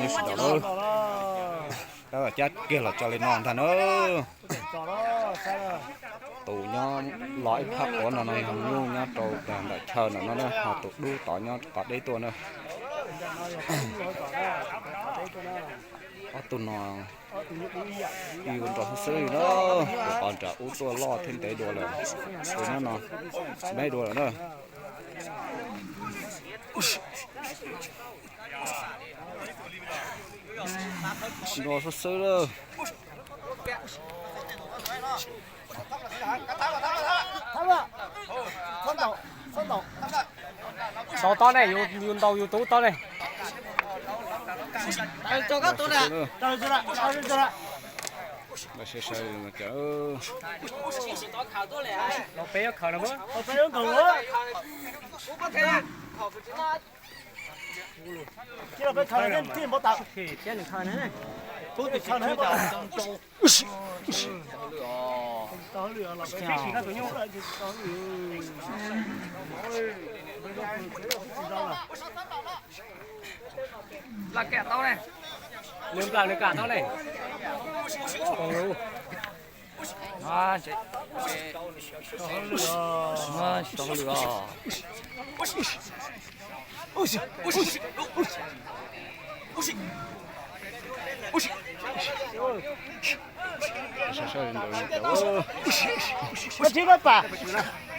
Tab tom cab kiag los tso li no ntag na. Tus nyob los ib phab quav no no yog nyuj nyob rau ntawm chaw ntawm no na, ho tus dub tod nyob qhov deb tuaj na. Ob tug no ib nrog xwb xwb li na, tus qhov nram ub tuaj loj thiab ntev dua lawm, tus nyob no ntev dua lawm na. Nrog xwb xwb lawm. Tau tob ne, yus ntaus yus tus tob ne. Nws nplawm nws kam tau ne.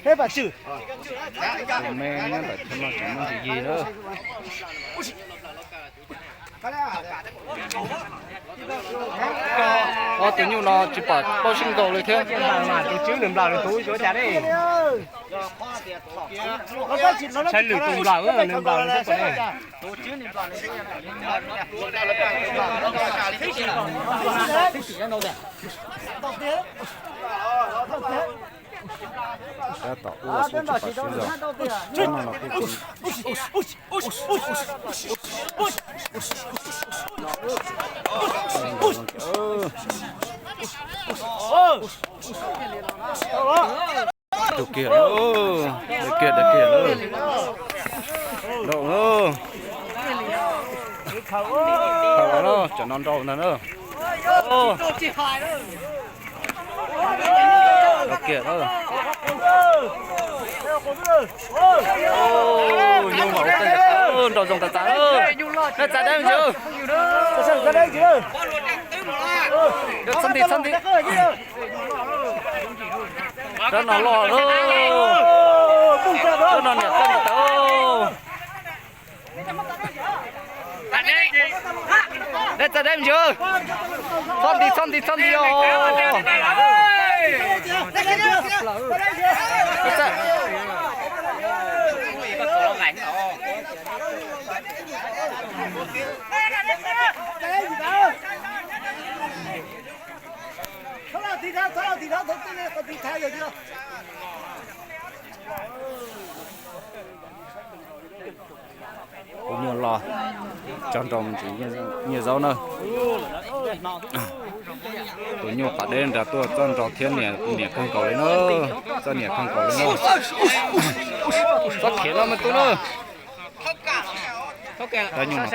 Peb pam tswm, tus me nyob ntawm chaw no tseem muaj ntsis yig na. Ob tug nyuj no tsis pom paub sib nkaus li thiab. Tus tswv nws nplawm nws tus xyov cas ne. Tshaj lwm tus nplawm, nws nplawm nws xwb. Tab tom ua xwb tsis pom sib nkaus. Cov no los kuj tsis Dau kiag, dau kiag, dau kiag. Dau, thaum no cov no nrau ntag na. Dau kiag na. Nyuj mas ua kawg nkaus, nrau zoo tas tas. Neb txav deb ntsis. Txhob nti, txhob nti. Rab no loj lawm. Rab no niam kawg nkaus. Neb txav deb ntsis. Txhob nti, txhob nti, txhob nti os. Tus nyuj los tso nrau ntsis nyiaj zaub na. Tus nyuj qav deb nrad tuaj txob nrau thiab niam, niam kawg nkaus li na. Txob niam kawg nkaus li na. Txob khiav no me tub na. Tab nyuj no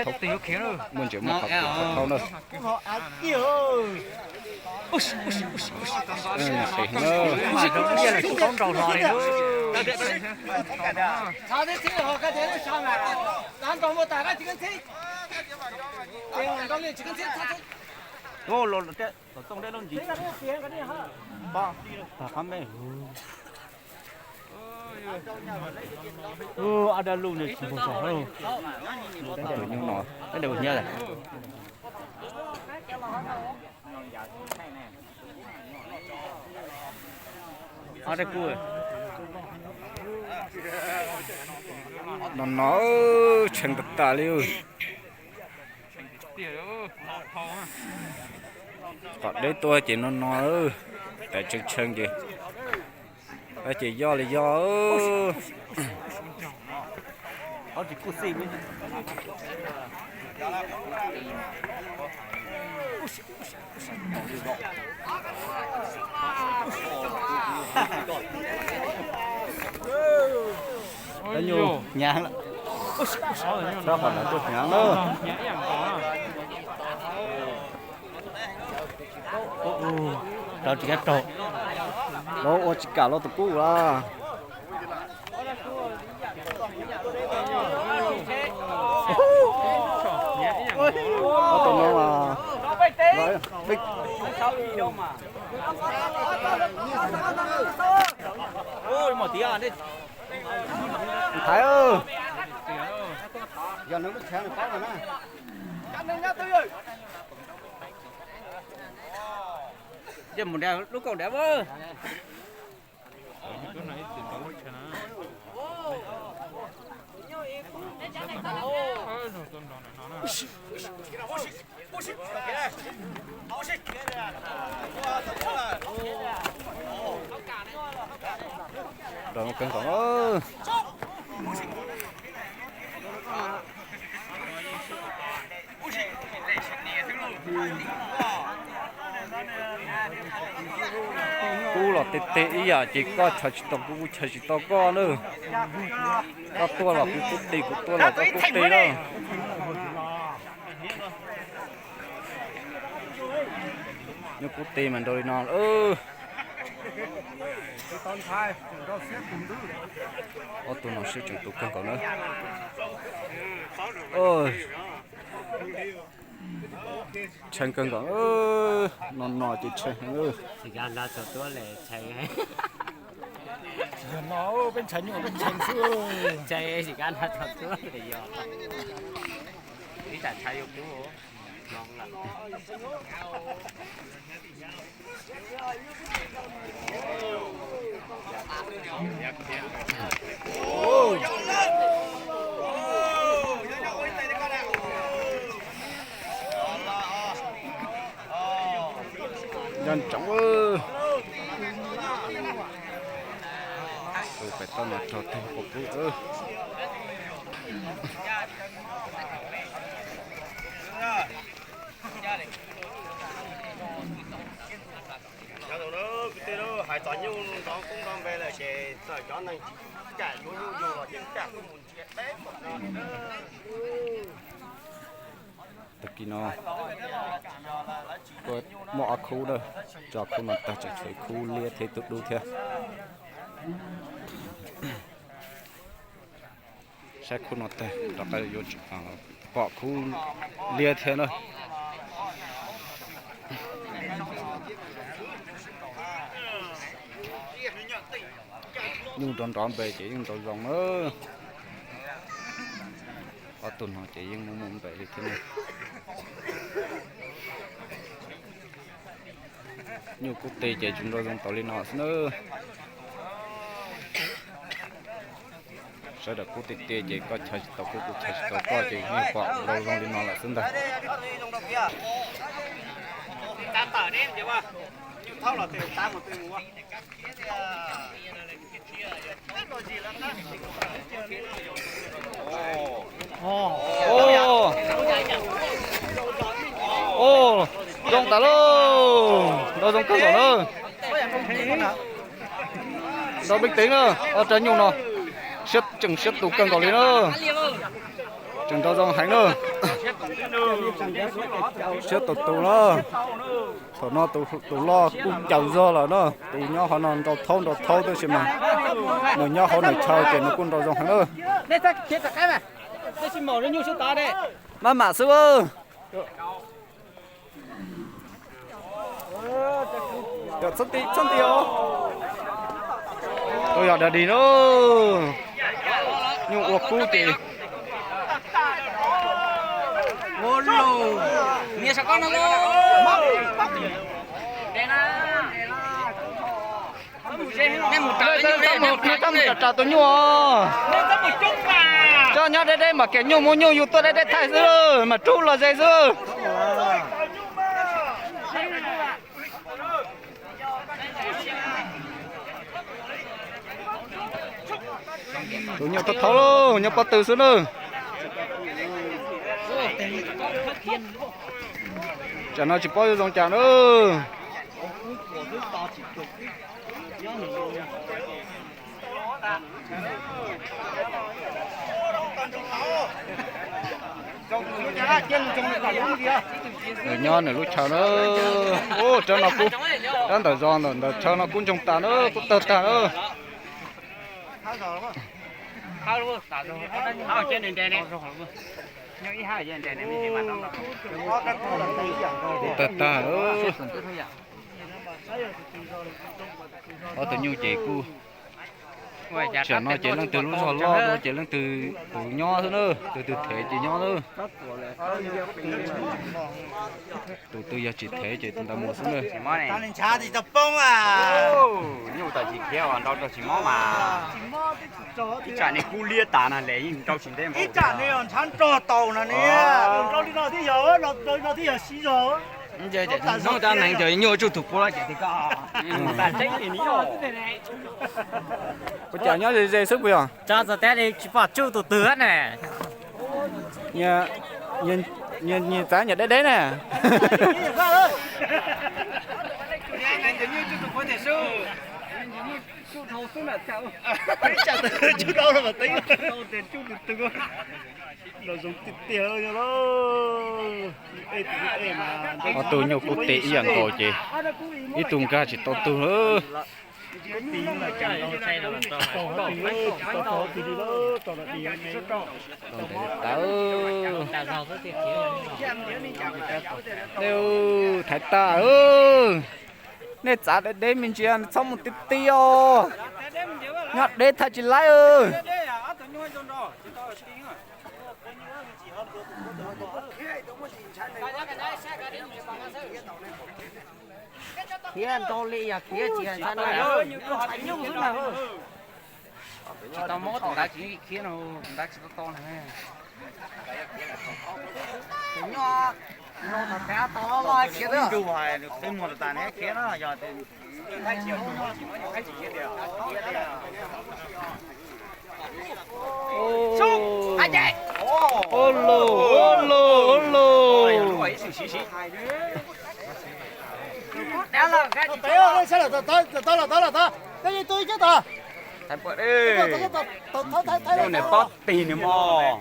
muaj ntses muaj qhov thaub na. Tus nyuj no, tus nyuj no. No no, tshee tas tas li. Tom deb tuaj ces no no, tas tshee tshee ces, ces yoj li yoj. Tab nyuj hnyav lawm. Rab qhov ntawd tuaj hnyav lawm. Rau tsis kam rau. Lawv ua tsis kam los tus kub lawm. Ob tug no mas Thaiv, yog nws lub chav nws paub no na. Mus lub kaum nrad. Rau kawg nkaus. Kub los tes tes ib yam ces koj chaws tsis tau kuv, kuv chaws tsis tau koj na. Koj tuaj los kuv kub tes, kuv tuaj los koj kub tes na. Nyob kub tes mas nrau li no. Ob tug no siab tseem tus kawg nkaus na. Tshee kawg nkaus. No no ces tshee heev. Tsis kam nrog txog tuab li tshee. Tsis yog no, peb ntshai nyuj peb ntshai xwb. Tshee tsis kam nrog txog tuab li yog. Ib tsam tshai yuav kub. Nco ntsoov, tus pem toj no rog teg quas kub. Cov tus lub kwv tij lub hais txog nyuj ntov kub ntov npe lawm ces txawm cov neeg tsis kam yuav nyuj yug los yeej kam tuaj mus ntsia peb no. Tag kis no muaj ob khub na, tso khub no tag tseem tshuav khub liab thiab tus dub thiab. Saib khub no tag rov qab yuav pom khub liab thiab na. Nyuj nrov nrov npe ces yeej nrau zoo na. Ob tug no ces yeej muaj muaj npe li thiab ne. Nyuj kub tes ces tsis nrau zoo tau li no xwb na. Sawv daws kub tiag tiag ces koj chaw tsis tau kub, kuv chaw tsis tau koj ces yeej pom nrau zoo li no lawm xwb ntag. Zoo tas lauj, nrau zoo kawg nkaus na. Nrau peb teev na, ob rab nyuj no, siab tseem siab tus kawg nkaus li na. Tseem nrau zoo heev na. Siab tus tus na. Thaum no tus loj kuj caws zog lawm na, tus nyob qhov no nrau thaub nrau thaub tab sis mas nws nyob hauv nws chaw ces nws kuj nrau zoo heev na. Maj mam xwb. Txhob nti os. Tus yog da dig na. Nyuj ua kub ces Txhob mus ram ram tus nyuj os. Coj nyob deb deb mas kiag nyuj muaj nyuj yug tuaj deb deb thaij xwb mas rub los ze xwb. Tus nyuj thaub thaub lauj, nyob pob tw xwb na. Tsam no tsis paub yuav zoo cas na. Nws nyob nws lub chaw na. Ub, rab no kub, rab ntawm zos ntawm chaw no kub ntsoog tas na, kub tawg tag na. Kub tawg tag. Ob tug nyuj ces kuj, tsam no ces leej twg lub zog loj dua ces leej twg tus nyob xwb na, tus twg thev ces nyob na. Tus twg yog tsis thev ces tus ntawd mus xwb na. Ntshav tsis tau poob a. Nyuj tawm tsis khiav uas nrau rau tsis mob mas. Ib tsam nws kub liab tas na les yeej nrau tsis ntev. Ib tsam nws ntshav nrog tau no ne. Nrau li no thiaj yog, nrau li no thiaj yog siv zog. Hnub tab neeg ces nyuj tsuj tus puab ces ti ko. Ua cas nyob ze ze xwb puas yog? Tso txog teb li tsis pom tsuj tus twg ne. Nyias txav nyias deb deb na. Ob tug nyuj kub te ib yam nkaus ces ib tug nkag tsis tau tug lawm. Tawv. Nej thaiv tas, nej txav deb deb me ntsis txhob mus ti ti os. Nyob deb thaiv tsis laib. Khiav nrau li yog khiav tsis ntshai no. Tsis tau mob tus ntawd tsis khiav no, tus ntawd tsis tau tau na. Tus nyob no tau tau los khiav xwb. Twb muag tas ne khiav no yog. Olo, olo, olo. Los tau, los tau, los tau. Tej tu ib cab tas. Nws pob tig nws mog.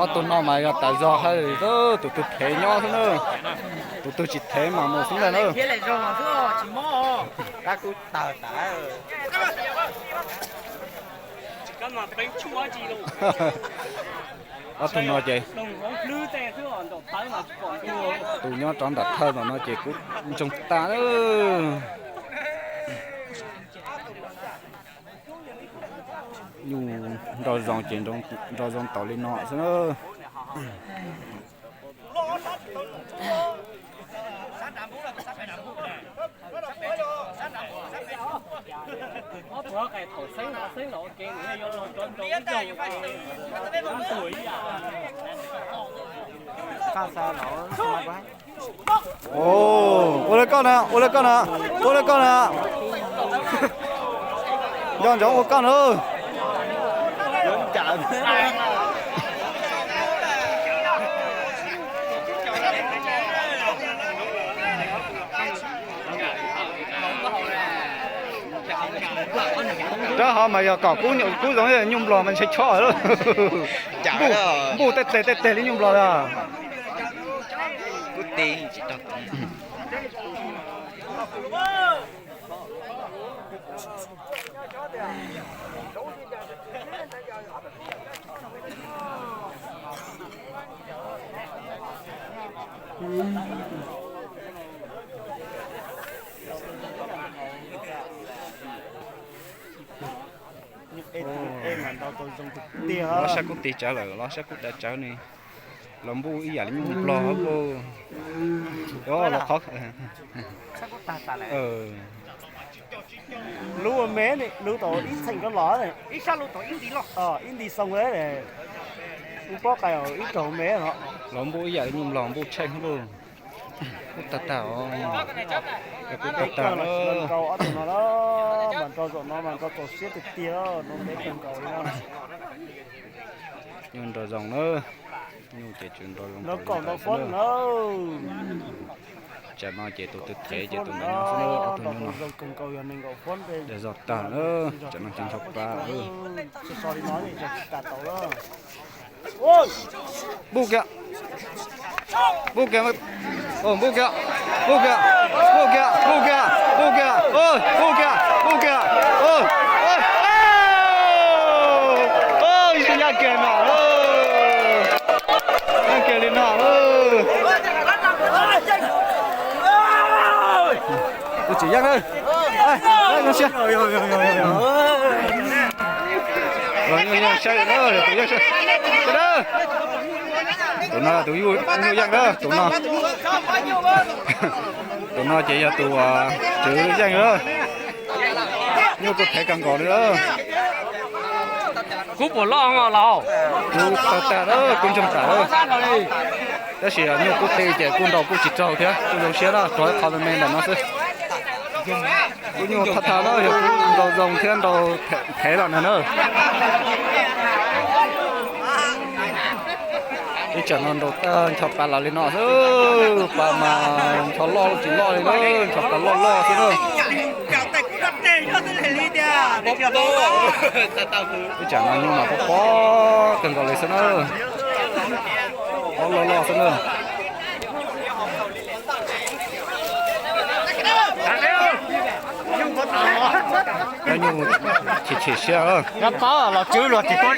Ob tug no mas yog tas zog hais, tus twg thev nyob xwb na, tus twg tsis thev mas mus xwb ntag na. Tab kuj tawg tas. Ob tug no ces tus nyob rov nram thawj ntawm no ces kuj ntsoog tas. Nyuj nrau zoov ces nrau zoov tau li no xwb. Ua li koj na, ua li koj na, ua li koj na. Nco ntsoov ua koj na. Rab hov mas yog kom kub, kub zoo nyuj nplog mas ntshe chob lawm. Npuj tej teg tej teg li nyuj nplog lawm. Los sab kub tig tsawv lawm, los sab kub tig tsawv ne. Los npuj ib yam li nyuj nplog. Los qhov lub me ne, lub tau ib txheem rov los, ib nti xoo, ub pob qais ib raug me no. Los npuj ib yam li nyuj nplog npuj tsheej lauj. Kub tag tag os. Kub tag tag. Nkaus ob tug no, mam nrau zaum no mas nrau txaus siab tiag tiag, nrau ntev kawg nkaus li na. Nyuj nrau zoov na, nyuj ces tsuas nrau zoov. Nrau kaum ntau fob na. Tsam no ces tus twg thev ces tus ntawd nyob xwb, ob tug nyuj no. Dag zog tag na, tsam no ces ncho pa. Tsis so li no tas tau lawm. Npuj kiag. Npuj kiag. Npuj kiag. Npuj kiag. Npuj kiag. Npuj kiag. Npuj kiag. Npuj kiag. Npuj kiag. Ib tug yaj kiag no. Yaj kiag li no. Tus tsis yaj na. Zoo siab. Yaj saib na, tus yaj saib. Tus no tus nyuj yeej na, tus no. Tus no ces yog tus tswv yeej na. Nyuj kuj thev kawg nkaus li lawm. Kuv puas loj os laus? Kuv tau tag lawm, kuv ntsoog tas lawm. Tab sis nyuj kuj ti ces kuj ntaus kuj tsis raug thiab, kuj zoo siab na, rau ib qho me me ntawm no xwb. Kuj nyuj thaj thaj na, yog kuj ntaus zoo thiab ntaus thev los na na. Ib tsam no ntaus tag ncho pas los li no xwb, pas mas ncho loj tsis loj li na, ncho pas loj loj xwb na. Ib tsam no nyuj mas pob pob kawg nkaus li xwb na. Pob loj loj xwb na. Cov nyuj chim chim siab. Los tswv luag tsis tuaj.